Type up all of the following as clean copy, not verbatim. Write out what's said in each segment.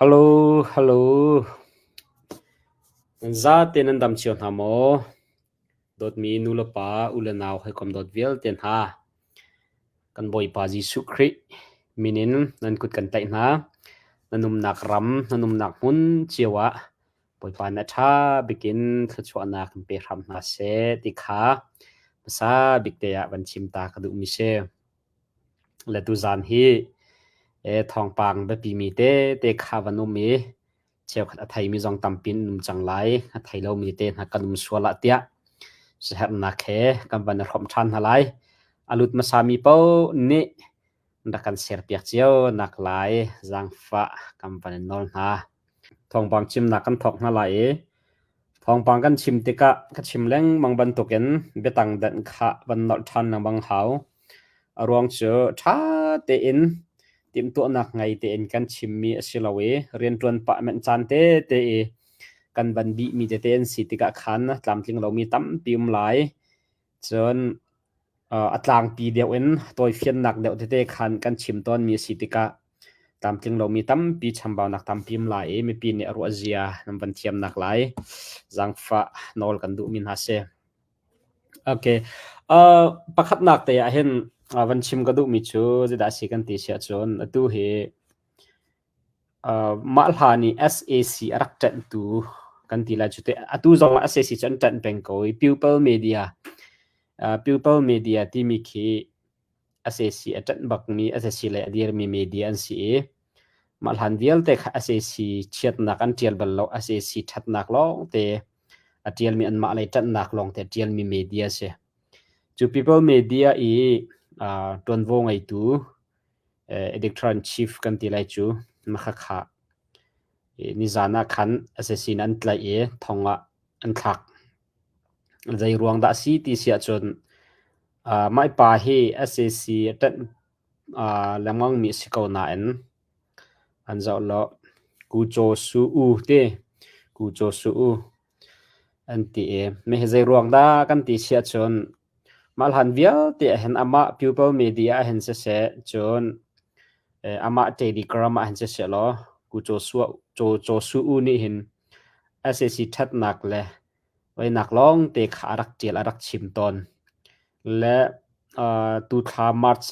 Hello, hello. Nan zate nan dam cio hna maw? Dawtmi nulepa, u le nau hawikom dawt vialte hna. Kan Bawipa Jesuh Khrih min in nan kut kan tlaih hna. Nan umnak ram, nan umnak hmun cio ah Bawipa nih a ṭha bikin thluachuahnak in pe hram hna seh ti kha hmasa bik te ah van chim ta ka duhmi si. Le tuzaan hi thawngpang biapimi tete kha van um i cheukhat a theimi zong tampi an um cang lai. A thei lomi te hna kan um sual ah tiah siaherhnak he kan van i hrawmh ṭhan hna lai. A lut hmasami paoh nih rak kan serpiak cio nak lai zaangfah kan van in nawl hna. Thawngpang chimnak kan thawk hna lai i thawngpang kan chim tikah ka chim lengmang bantukin biatang danh kha van nolh ṭhan lengmang hau. A ruang cu ṭha tein timhtuahnak ngei tein kan chimmi a si lo i rianṭuan pah menh caan tete i kan van bihmi tete an si tikah khan tlamtling lomi tampi um lai. Cun a tlangpi deuh in tawifiannak deuh tete khan kan chim tawnmi a si tikah tlamtling lomi tampi chambaunak tampi um lai i mipi nih a ruah zia nan van thiamnak lai zaangfah nawl kan duhmi hna si. Okay. Pakhatnak te ah hin van chim ka duhmi cu zeidah a si kan ti si ahcun atu hi mah hlan i SAC a rak ṭanhtu kan ti lai cu teh. Atu zong ah SAC cu an ṭanh peng ko i People Media, People Media timi khi SAC a ṭanh bakmi SAC lei a dirmi media an si i mah hlan vialte kha SAC chiatnak an ṭial bal lo. SAC ṭhatnak lawngte a ṭialmi anmah lei ṭanhnak lawngte a ṭialmi media a si. Cu People Media i ṭuanvo ngeitu editor in chief kan ti lai cu makhakha nizan ah khan SAC in an tlaih i thong ah an thlak. Zei ruang dah a si ti si ahcun mah pa hi SAC a ṭanh lengmangmi a si ko nain an zoh lo. Ku Caw Su U ti Ku Caw Su U an ti i mi hi zei ruang dah kan ti si ahcun mah hlan vialte ah hin amah pupil media ah hin siseh cun amah Telegram ah hin siseh law Ku Caw Su Caw Su U nih hin SAC ṭhatnak le Voinak lawngte kha a rak ṭial a rak chim tawn. Le tu thla March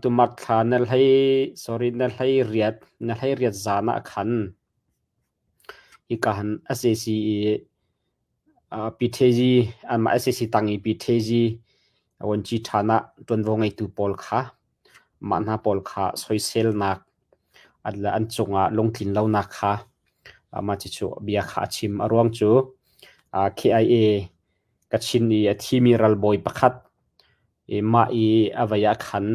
tu March thla na hlei sorry na hlei riat na hlei riat zan ah khan hika han SAC i PTG anmah SAC tang i PTG vuanci ṭhan ah ṭuanvo ngeitu pawl kha mah hna pawl kha soiselnak an cungah lungtlin lonak kha mah cucu bia kha a chim. A ruang cu KIA Kachin i a thimi ralbawi pakhat i mah i a vei ah khan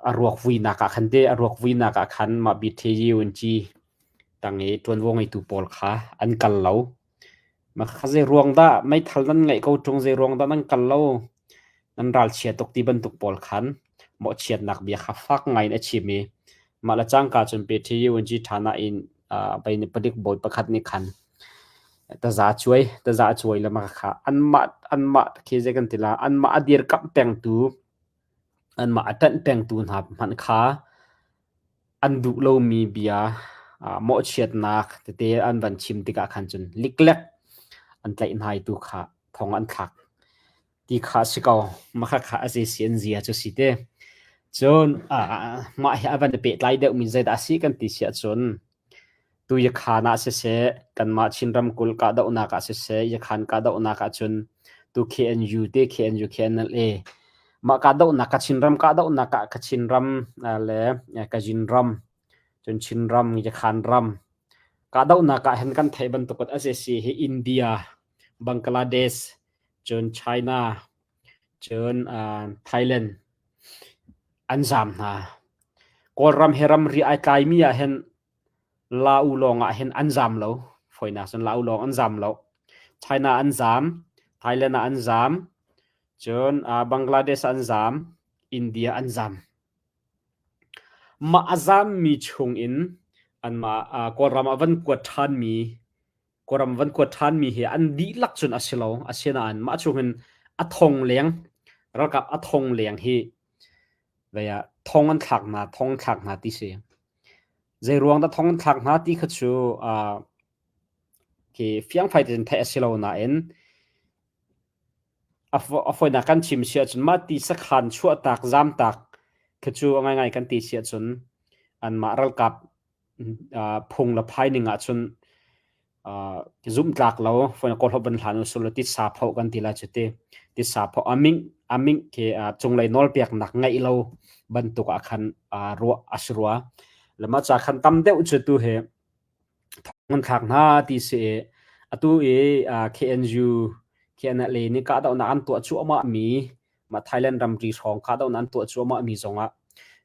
a ruak vuinak ah khan te a ruak vuinak ah khan mah BTUNG tang i ṭuanvo ngeitu pawl kha an kal lo. Mah kha zei ruang dah meithal nan ngeih ko ṭung zei ruang dah nan kal lo nan ralchia tuk ti bantuk pawl khan mawhchiatnak bia kha fak ngai in a chim i mah le cangka cun PTUNG ṭhana in palik bawi pakhat nih khan taza cuai taza cuai le mah kha anmah anmah khi zei kan ti la anmah a dirkamh pengtu anmah a ṭanh pengtu hna hmanh kha an duh lomi bia mawhchiatnak tete an van chim tikah khan cun liklek an tlaih hna i tu kha thong an thlak ti kha a si ko. Mah kha a zei si an zia cu si te. Cun mah hi a van i pehtlai deuhmi zeidah a si kan ti si ahcun tu Yakhan ah siseh kanmah Chin ramkulh kahdohnak ah siseh Yakhan kahdohnak ahcun tu KNU te KNU KNLA mah kahdohnak Kachin ram kahdohnak ah Kachin ram le Kazin ram cun Chin ram Yakhan ram kahdohnak ah hin kan theih bantuk in SAC hi India Bangladesh cun China cun Thailand an zaam hna. Kawlram hi ramri ai tlaimi ah hin Lau lawng ah hin an zaam lo. Fawinak cun Lau lawng an zaam lo. China an zaam, Thailand ah an zaam, cun Bangladesh an zaam, India an zaam. Mah a zaammi chung in anmah Kawlram ah van kuat ṭhanmi Kawlram van kuat ṭhanmi hi an dihlak cun a si lo. Asinain mah chung hin a thong leng, ralkap a thong leng hi vei ah thong an thlak hna, thong thlak hna ti si. Zeiruang dah thong an thlak hna ti kha cu uh, khi fiangfai tein theih a si lo nain a fawinak kan chim si ahcun mah ti sakhan chuahtak zamtak khi cu a ngaingai kan ti si ahcun anmah ralkap phung le phai ning ahcun zumhtlak lo fawinak kawl holh van hlan usulaw titsa phoh kan ti lai cu ti. Titsa phoh a mingh a mingh khi cunglei nawlpeknak ngeih lo bantuk ah khan ruah a si rua. Le mah ca khan tam deuh cu tu hi thong an thlak hna ti si i atu i KNU KNLA nih kahdohnak an tuah cuahmah mi mah Thailand ramri hrawng kahdohnak an tuah cuahmah mi zongah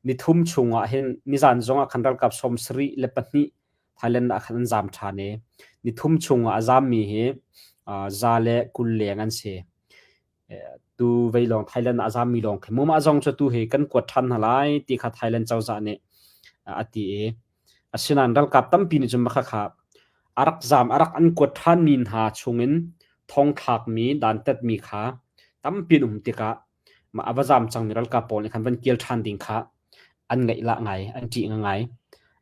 nithum chungah hin nizan zongah khan ralkap 72 Thailand ah khan an zaam ṭhan i nithum chungah a zaammi hi 120 leng an si. Tu vei lawng Thailand ah a zaammi lawng khi mumah zong cu tu hi kan kuat ṭhan hna lai ti kha Thailand cozah nih a ti i asinain ralkap tampi nih cun mah kha a rak zaam a rak an kuat ṭhanmi hna chungin thongthlakmi dantatmi kha tampi an um tikah mah a va zaam cangmi ralkap pawl nih khan van kil ṭhan ding kha an ngaihlah ngai, an ṭih ngai.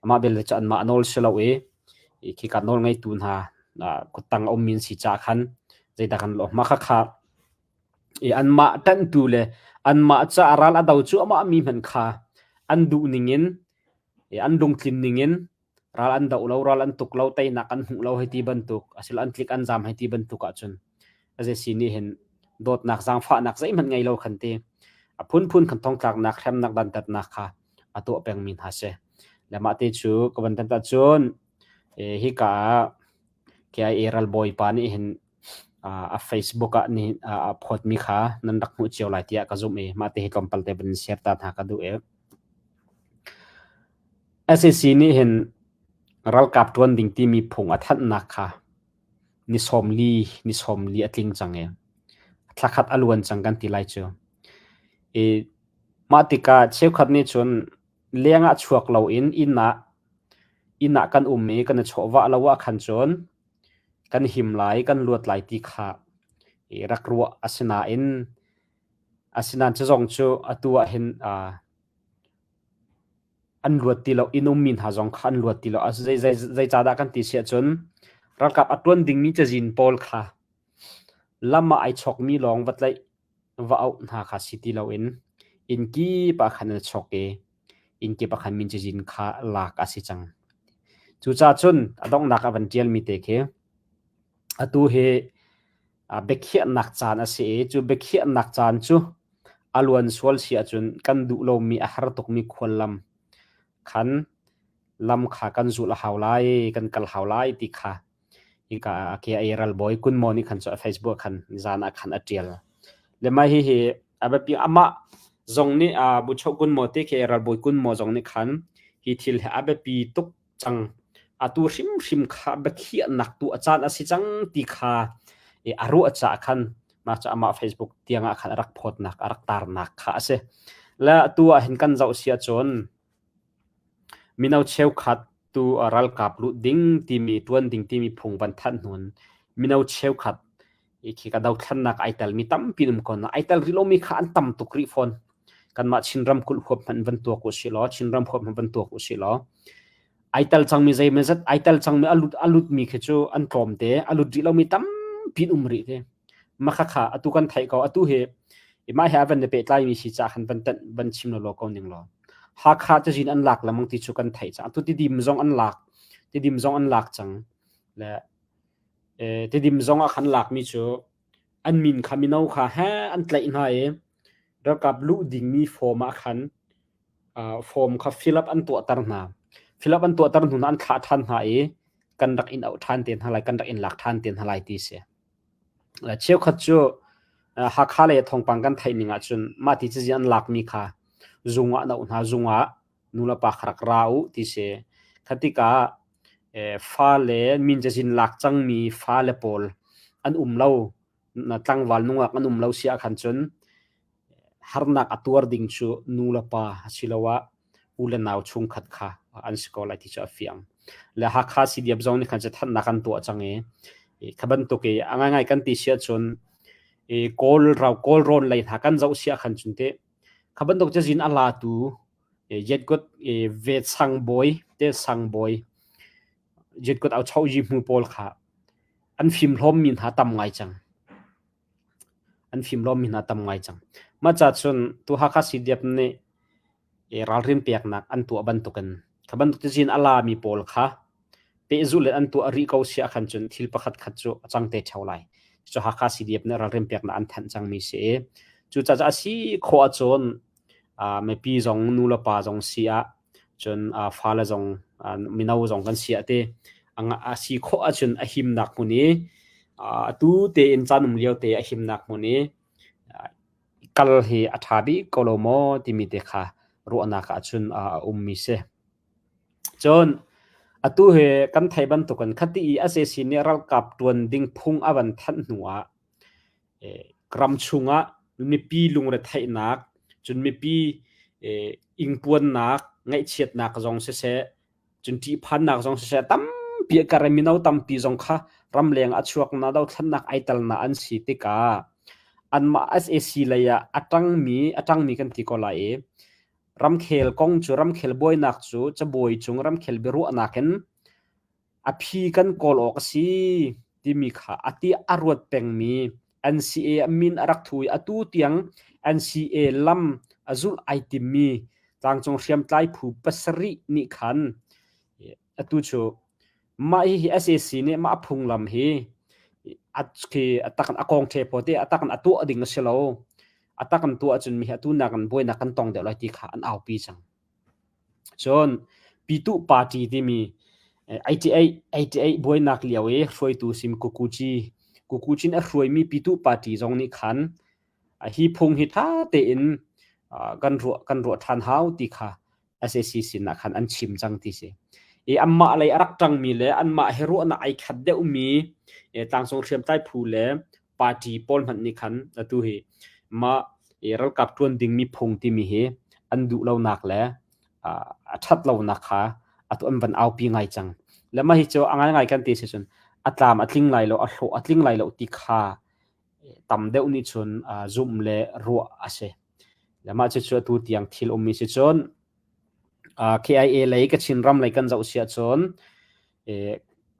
Amah belte cu anmah nawl si lo i khika nawl ngeitu hna kuttang a ummi an si caah khan zeidah kan lawh. Mah khakha i anmah ṭanhtu le anmah caah ral a do cuahmah mi hmanh kha an duh ningin an lungtlin ningin ral an doh lo, ral an tuk lo, teinak an hmuh lo hei ti bantuk, asilo an tlik an zam hei ti bantuk ahcun sac nih hin dawtnak zaangfahnak zeihmanh ngei lo khan ti a phunphun khan thongtlaknak hremnak dantatnak kha a tuah pengmi hna si. Le mah te cu ka van tan cun hika ah KIA ralbawi pa nih hin a Facebook ah nih a phawtmi kha nan rak hmuh cio lai tiah ka zumh i mah te hi tlawmpal te van share ta hna ka duh i Sac nih hin ralkap ṭuan ding timi phung a thanhnak kha ni 40 ni 40 a tling cang i thla khat a luan cang kan ti lai cu. I mah tikah cheukhat nih cun leng ah chuak loin inn ah inn ah kan um i kan i chawhvah lo ah khan cun kan him lai, kan luat lai ti kha i rak ruah a si nain asinain cu zong cu atu ah hin uh, an luat ti lo inn ummi hna zong kha an luat ti lo zeicahdah kan ti si ahcun ralkap a ṭuan dingmi cazin pawl kha lam ah ai chawkmi lawng va tlaih va auh hna kha si ti loin inn kip ah khan an chawk i inn kip ah khan min cazin kha lak a si cang. Cucaah cun a donghnak a van ṭialmi te khi atu hi biakhiahnak caan a si i cu biakhiahnak caan cu a luan sual si ahcun kan duh lomi a har tukmi khuallam khan lam kha kan zulh a hau lai, kan kal hau lai ti kha hika KIA ralbawi Kun Maw nih khan cu a Facebook khan zan ah khan a ṭial. Le mah hihi a biapi amah zong nih Buchoh Kun Maw te KIA ralbawi Kun Maw zong nih khan hi thil hi a biapi tuk cang. Atu hrimhrim kha biakhiahnak tu a caan a si cang ti kha a ruah caah khan mah cu amah Facebook tiang ah khan a rak phawtnak a rak tarnak kha a si. Le atu ah hin kan zoh si ahcun mino cheukhat tu ralkap lut ding timi tuan ding timi phung van thanh hnun mino cheukhat khi ka dothlannak ai telmi tampi um ko na ai tel rih lomi kha an tam tuk rih fawn. Kanmah Chinram kulh huap hmanh van tuak usih law Chinram huap hmanh van tuak usih law ai tel cangmi zeimawzat ai tel cangmi a lut a lutmi khi cu an tlawm te a lut rih lomi tampi um rih te mah kha atu kan theih ko atu hi mah he a van i pehtlaimi si caah khan van tanh van chim law ko ning law Hakha cazin an lak lengmang ti cu kan theih cang atu Tidim zong an lak Tidim zong an lak cang le Tidim zong ah khan lakmi cu an min kha mino kha he an tlaih hna i ralkap luh dingmi form ah khan form kha fill up an tuahter hna. Fill up an tuahter hnu an thlah ṭhan hna i kan rak in auh ṭhan te hna lai, kan rak in lak ṭhan te hna lai ti si. Cheukhat cu Hakha lei thawngpang kan theih ning ahcun mah ti cazin an lakmi kha zung ah an auh hna, zung ah nulepa kha rak ra u ti si. Kha tikah fale min cazin lak cangmi fale pawl an um lo, tlangval nungak an um lo si ahkhan cun harnak a tuar ding cu nulepa asiloah u le nau chungkhat kha an si ko lai ti cu a fiang. Le Hakha CDF zong nih khan cathanhnak an tuah cang i kha bantuk i a ngaingai kan ti si ahcun i Kawl rau Kawlrawn lei hna kan zoh si ahkhan cun teh kha bantuk cazin a latu. Yetkut ve sangbawi te sangbawi Yetkut au choji hmu pawl kha an fimhlawm mi hna tam ngai cang. An fimhlawm mi hna tam ngai cang. Mah ca cun tu Hakha CDF nih ralrin peknak an tuah bantukin kha bantuk cazin a lami pawl kha pehzulh in an tuah rih ko si ahkhan cun thil pakhat khat cu a cang te ṭheo lai. Cu Hakha CDF nih ralrin peknak an thanh cangmi si i cucaah a si khawh ahcun mipi zong nu le pa zong si ah cun fale zong mino zong kan si ah ti a si khawh ahcun a himnak hmun i atu tein caan um lio te a himnak hmun i kal hi a ṭha bik ko lo maw timi te kha ruahnak ahcun a ummi si. Cun atu hi kan theih bantukin khati i sac nih ralkap ṭuan ding phung a van thanh hnu ah ram chungah mipi lungretheihnak cun mipi ingpuannak ngaihchiatnak zong siseh cun ṭihphannak zong siseh tampi a kar i mino tampi zong kha ramleng a chuak na dothlannak ai telnak an si tikah anmah sac lei ah a ṭangmi a ṭangmi kan ti ko lai i ramkhel kong cu ramkhel buainak cu cabuai cung ramkhel biaruahnak in a phi kan kawl awk a si timi kha a ti a ruat pengmi NCA a min a rak thu i atu tiang NCA lam a zulh ai timmi tlangcung hriamtlai phu pasarih nih khan atu cu mah hihi sac nih mah phunglam hi a khi a tak a kong the pawte a tak a tuah ding a si lo a tak an tuah ahcun mi hi atu nak in buainak kan tong deuh lai ti kha an aupi cang. Cun Pyituh Party timi 88 buainak lio i hruaitu sim Kukuci Kukucin a hruaimi Pyituh Party zong nih khan hi phung hi ṭha tein kan ruah kan ruah ṭhan hau ti kha sac sinah khan an chim cang ti si. I anmah lei a rak ṭangmi le anmah he ruahnak ai khat deuhmi tlangcung hriamtlai phu le party pawl hmanh nih khan atu hi mah i ralkap ṭuan dingmi phung timi hi an duh lonak le a ṭhat lonak kha atu an van aupi ngai cang. Le mah hi cu a ngaingai kan ti si cun a tlam a tling lai lo, a hlawh a tling lai lo ti kha tam deuh nih cun zumh le ruah a si. Le mah cucu atu tiang thil ummi si cun KIA lei Kachin ram lei kan zoh si ahcun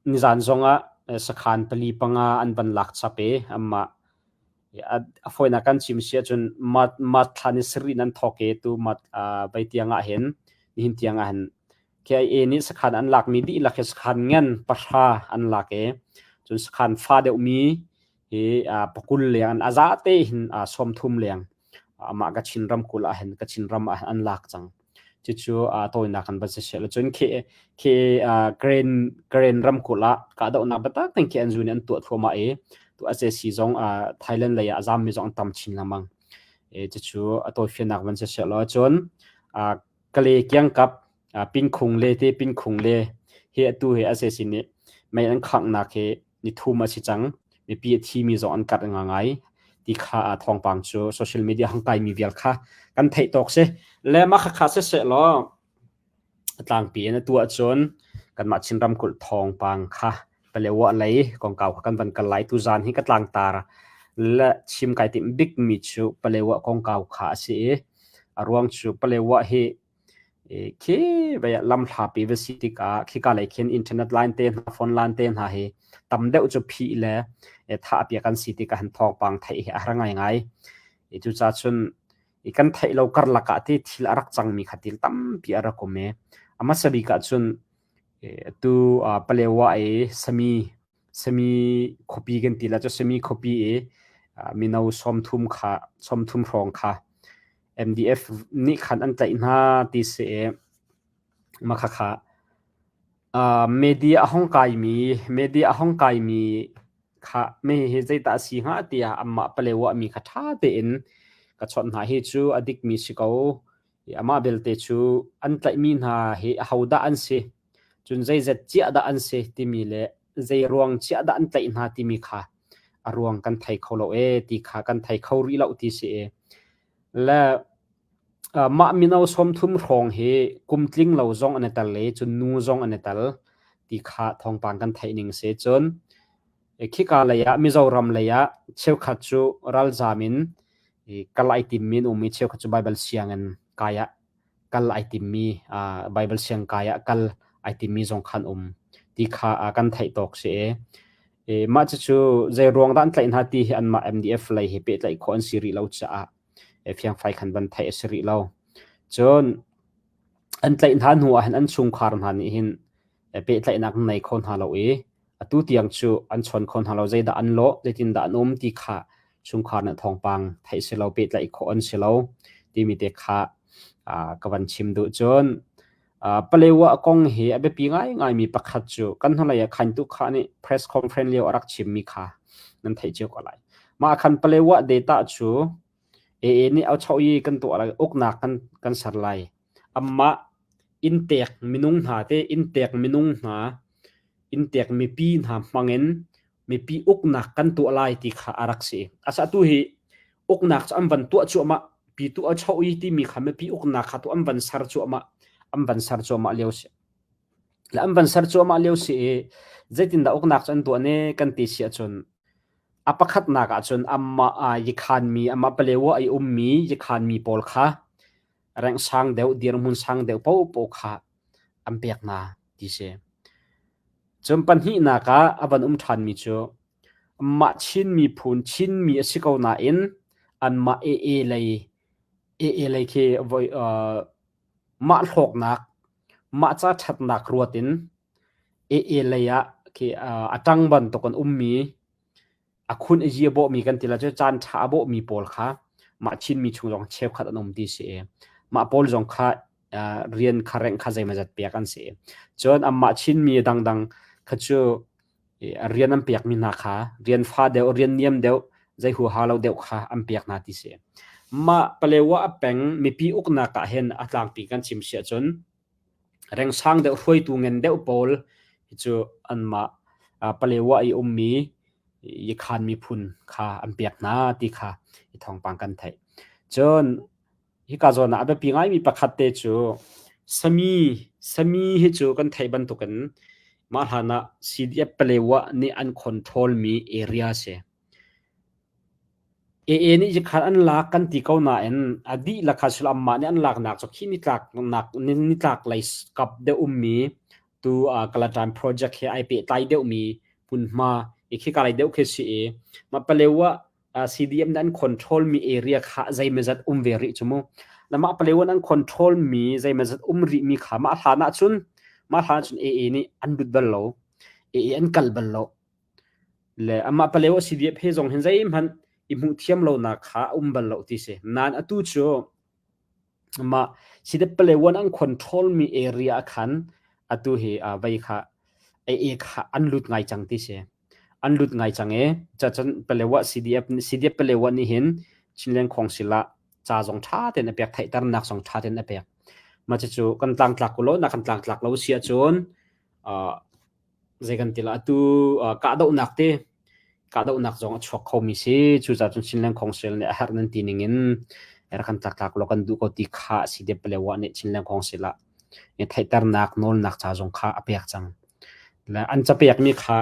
nizan zongah sakhan pali panga an van lak chap i anmah a fawinak kan chim si ahcun mat mat thla ni sarih nan thawk i tu mat vai tiang ah hin nihin tiang ah hin KIA nih sakhan an lakmi dihlak hi sakhan ngan pahra an lak i cun sakhan fa deuhmi hi pakul leng an a zate hin 30 leng amah Kachin ramkulh ah hin Kachin ram ah an lak cang. Cucu tawinak kan van si seh. Cun khi khi Karen Karen ramkulh ah kahdohnak biatak tein khi an zu nih an tuah thluahmah i tu sac zong Thailand lei ah a zammi zong an tam chin lengmang. Cucu a tawifiannak van si seh law cun Kale kiangkap Pinkhung le te Pinkhung le hi atu hi sac nih mei an khanghnak hi nithum a si cang. Mipi a thimi zong an karh ngai ti kha thawngpang cu social media hang kaimi vial kha kan theih tawk si. Le mah khakha siseh law a tlangpi in atu ahcun kanmah Chin ramkulh thawngpang kha Palewa lei kongkau kha kan van kal lai. Tuzaan hi ka tlangtar le chim kai timh bikmi cu Palewa kongkau kha a si i a ruang cu Palewa hi khi vei ah lamhlapi va si tikah khika lei khin internet line te hna phone line te hna hi tam deuh cu phih le thah piak an si tikah han thawngpang theih hi a har ngaingai. Cucaah cun kan theih lo karlak ah ti thil a rak cangmi kha til tampi a rak um i a hmasa bik ah cun atu Palewa i sami sami khuapi kan ti la cu sami khuapi i mino 30 kha 30 hrawng kha MDF nih khan an tlaih hna ti si i mah khakha media a hong kaimi media a hong kaimi kha me hi zeidah a si hnga tiah anmah Palewa mi kha ṭha tein ka chawnh hna hi cu a dikmi si ko. Amah belte cu an tlaihmi hna hi ahodah an si, cun zeizat ciah dah an si timi le zei ruang ciah dah an tlaih hna timi kha a ruang kan thei kho lo ee ti kha kan thei kho rih lo ti si i le mah mino 30 hrawng hi kum tling lo zong an i tel i cun nu zong an i tel ti kha thawngpang kan theih ning si cun khika lei ah Mizoram lei ah cheukhat cu ralzam in kal ai timmi an um i cheukhat cu Baibal sianginn kai ah. kal ai timmi Baibal siangkai ah kal ai timmi zong kha an um ti kha kan theih tawk si i mah cucu zei ruang dah an tlaih hna ti hi anmah MDF lei he pehtlaih khawh an si rih lo caah fiangfai khan van theih a si rih lo. Cun an tlaih hna hnu ah hin an chungkhar hna nih hin pehtlaihnak an nei kho hna lo i atu tiang cu an chawn kho hna lo. Zeidah an lawh, zeitindah an um ti kha chungkhar nih thawngpang theih si lo, pehtlaih khawh an si lo timi te kha ka van chim duh. Cun Palewa kong hi a biapi ngaingaimi pakhat cu kan hnulei ah Khaintu Kha nih press conference lio a rak chimmi kha nan theih cio ko lai. Mah khan Palewa data cu AA nih auchoh i kan tuah lai, uknak kan, kan ser lai. Amah inntek minung hna te inntek minung hna inntek mipi hna hmangin mipi uknak kan tuah lai ti kha a rak si. Asa tu hi uknak cu an van tuah cuahmah pitu a choh i timi kha mipi uknak kha tu an van ser cuahmah an van ser cuahmah lio si. Le an van ser cuahmah lio si i zeitindah uknak cu an tuah ne kan ti si ahcun a pakhatnak ahcun amah ah yikhanmi amah palewa i ummi yikhanmi pawl kha rank sang deuh dirhmun sang deuh paohpaoh kha an pek hna ti si. Cun pahnihnak ah a van um ṭhanmi cu mah Chin miphun Chinmi a si ko nain anmah AA lei AA lei khi voi uh, mah hlawknak mah ca ṭhatnak ruat in AA lei ah khi uh, a ṭang bantuk an ummi a khun a zi a bawhmi kan ti la cu caan ṭha a bawhmi pawl kha mah Chinmi chung zong cheukhat an um ti si i mah pawl zong kha rian kha rengh kha zeimawzat pek an si. Cun anmah Chinmi dangdang kha cu rian an pekmi hna kha rian fa deuh, rian niam deuh, zei huaha lo deuh kha an pek hna ti si. Mah Palewa a peng mipi uknak ah hin a tlangpi kan chim si ahcun rengsang deuh hruaitu ngen deuh pawl hi cu anmah Palewa i ummi Yikhan miphun kha an pek hna ti kha i thawngpang kan theih. Cun hika zawn ah a biapi ngaimi pakhat te cu Sami Sami hi cu kan theih bantukin mah hlan ah CDF Palewa nih an control mi area si. AA nih jikhat an lak kan ti ko nain a dihlak kha sul anmah nih an laknak cu khi nitlak nak nitlak lei kap deuh ummi tu uh, Kalatan project he ai pehtlai deuhmi hmunhma i khika lei deuh khi si i mah Palewa uh, CDM nih an control mi area kha zeimazat um ve rih cu mu. Na mah Palewa an control mi zeimazat um rih mi kha mah hlan ahcun mah hlan ahcun AA nih an lut bal lo. AA an kal bal lo. Le amah paleo a si diap he zong hin zeihmanh i hmuh thiam lonak kha a um bal lo ti si. Nain atu cu mah sidep palewan an control mi area khan atu hi vei kha AA kha an lut ngai cang ti si. An lut ngai cang i cacun palewa CDF CDF palewa nih hin Chinland Council ah ca zong ṭha tein a pek theihternak zong ṭha tein a pek. Mah cucu kan tlangtlak lo na kan tlangtlak lo si ahcun zei kan ti la atu kahdohnak te kahdohnak zong a chuak khomi si cucaah cun Chinland Council nih a herh nan ti ning in rak kan tlaktlak law kan duh ko ti kha si de palewa nih Chinland Council ah theihternak nawlnak ca zong kha a pek cang le an capekmi kha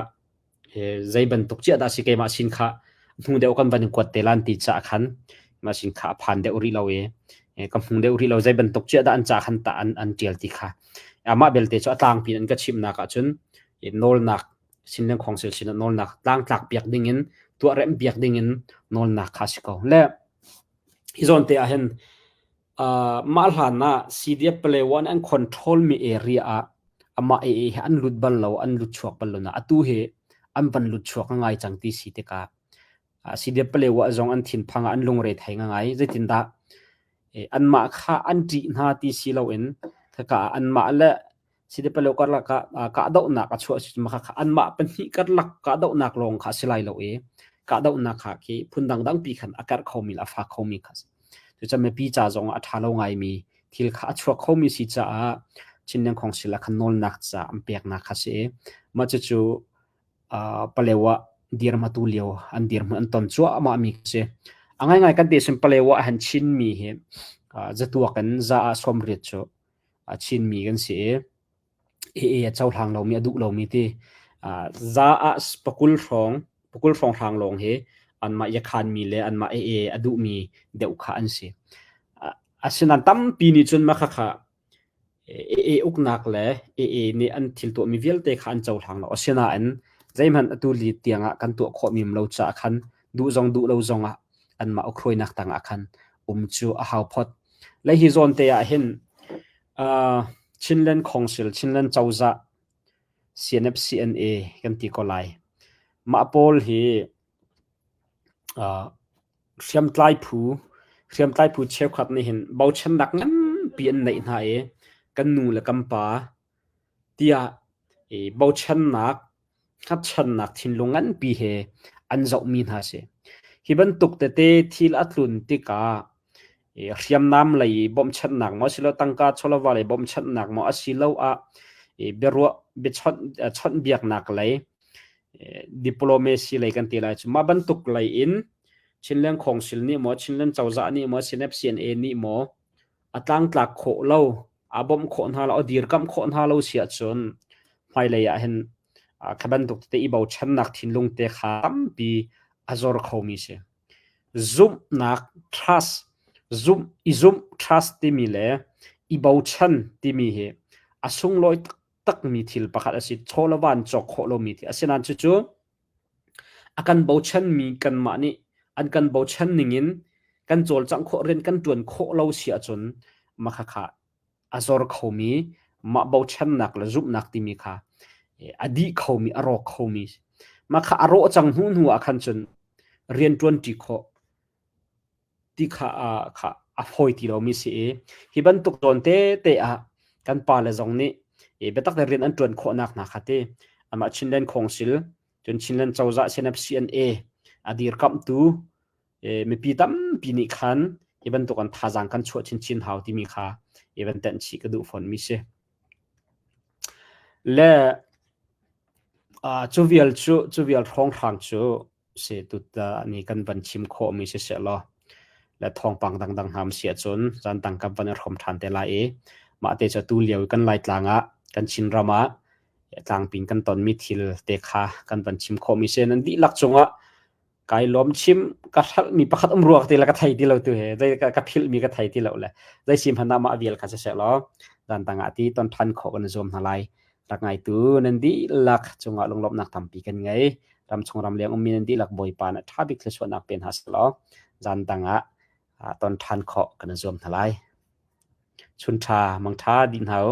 zei bantuk ciah dah si keimah sin kha hnu deuh kan van in kuat te lan ti ca khan mah sin kha a phan deuh rih lo i ka hmu deuh rih lo zei bantuk ciah dah an ca khan ta an an tial ti kha amah belte cu a tlangpi in an ka chimnak ahcun nawlnak Chinland Council sin ah nawlnak tlangtlak piak ding in tuah rem piak ding in nawlnak kha si ko le hi zawn te ah hin mah hlan ah CDF Palewan an control mi area ah amah AA hi an lut bal lo an lut chuak bal lo na atu hi an van lut chuak ngai cang ti si tikah CDF Palewa zong an thinphang ah an lungre thei ngai zeitindah anmah kha an ṭih hna ti si loin khaka anmah le Sidepalo karlak ah kahdohnak a chuah si mah kha anmah pahnih karlak kahdohnak lawng kha a si lai lo i kahdohnak kha khi phun dangdang pi khan a karh khomi le a fak khomi kha si. Cucaah mipi ca zong ah a ṭha lo ngaimi thil kha a chuak khomi si caah Chinland Council ah khan nawlnak ca an peknak kha si i mah cucu Palewa dirhmun atu lio an dirhmun an ton cuahmah mi si. A ngaingai kan ti sin Palewa han Chinmi hi zatuak in za ah 80 cu Chinmi kan si i AA a cohlang lomi a duh lomi ti za ah pakul hrawng pakul hrawng hrang lawng hi anmah yakhanmi le anmah AA a duhmi deuh kha an si. Asinain tampi nih cun mah khakha AA uknak le AA nih an thil tuahmi vialte kha an cohlang lo. Asinain zeihmanh atu li tiangah kan tuah khawhmi um lo caah khan duh zong duh lo zongah anmah ukhruainak tangah khan um cu a hau phot. Le hi zawn te ah hin uh, Chinland Council, Chinland cozah, CNF CNA kan ti ko lai. Mah pawl hi uh, hriamtlai phu hriamtlai phu cheukhat nih hin bochannak nganpi an neih hna i kan nu le kan pa tiah i bochannak hngatchannak thinlung nganpi he an zohmi hna si. Hi bantuk tete thil a tlun tikah i hriamnam lei i bawmhchanhnak maw asilo tangka chawlava lei bawmhchanhnak maw asiloah i biaruah biachawnh chawnhbiaknak lei diplomacy lei kan ti lai cu mah bantuk lei in Chinland Council nih maw Chinland cozah nih maw CNF CNA nih maw a tlangtlak khawh lo a bawmh khawh hna lo a dirkamh khawh hna lo si ahcun hmailei ah hin kha bantuk tete i bochannak thinlung te kha tampi a zor khomi si. Zumhnak trust zumh i zumh trust timi le i bochan timi hi a sunglawi taktakmi thil pakhat a si. Chaw le van cawk khawh lomi thil. Asinain cucu a kan bochanmi kanmah nih an kan bochan ningin kan cawlcangh khawh rian kan ṭuan khawh lo si ahcun mah khakha a zor khomi mah bochannak le zumhnak timi kha a dih khomi a rawk khomi mah kha a rawh cang hnu hnu ah khan cun rian ṭuanṭi khawh ti kha kha a fawi ti lomi si i hi bantuk zawn te te ah kan pa le zong nih biatak te rian an ṭuan khawhnak hna kha ti amah Chinland Council cun Chinland cozah CNF CNA a dirkamhtu mipi tampi nih khan hi bantuk an thazaang kan chuah chinchin hau timi kha i van tenh chih ka duh fawn mi si. Le cu vial cu cu vial hrawnghrang cu si tut ni kan van chim khawh mi si seh law le thawngpang dangdang hna si ahcun zan tang kan van i hrawm ṭhan te lai i mah te cu tu lio kan Laitlang ah kan Chinram ah tlangpin kan tonmi thil te kha kan van chim khawh mi si nan dihlak cungah kai lawm chim ka hralhmi pakhat um ruak ti le ka thei ti lo tu he zei ka philhmi ka thei ti lo le zei sim hmanh ah mah vial kha siseh law zan tang ah ti ton ṭhan khawh kan i zuam hna lai rak ngaitu nan dihlak cungah lunglawmhnak tampi kan ngei ramchung ramleng ummi nan dihlak Bawipa nih ṭha bik thluachuahnak pe hna seh law zan dang ah ton ṭhan khawh kan i zuam hna lai. Chun ṭha, mang ṭha dih hna u.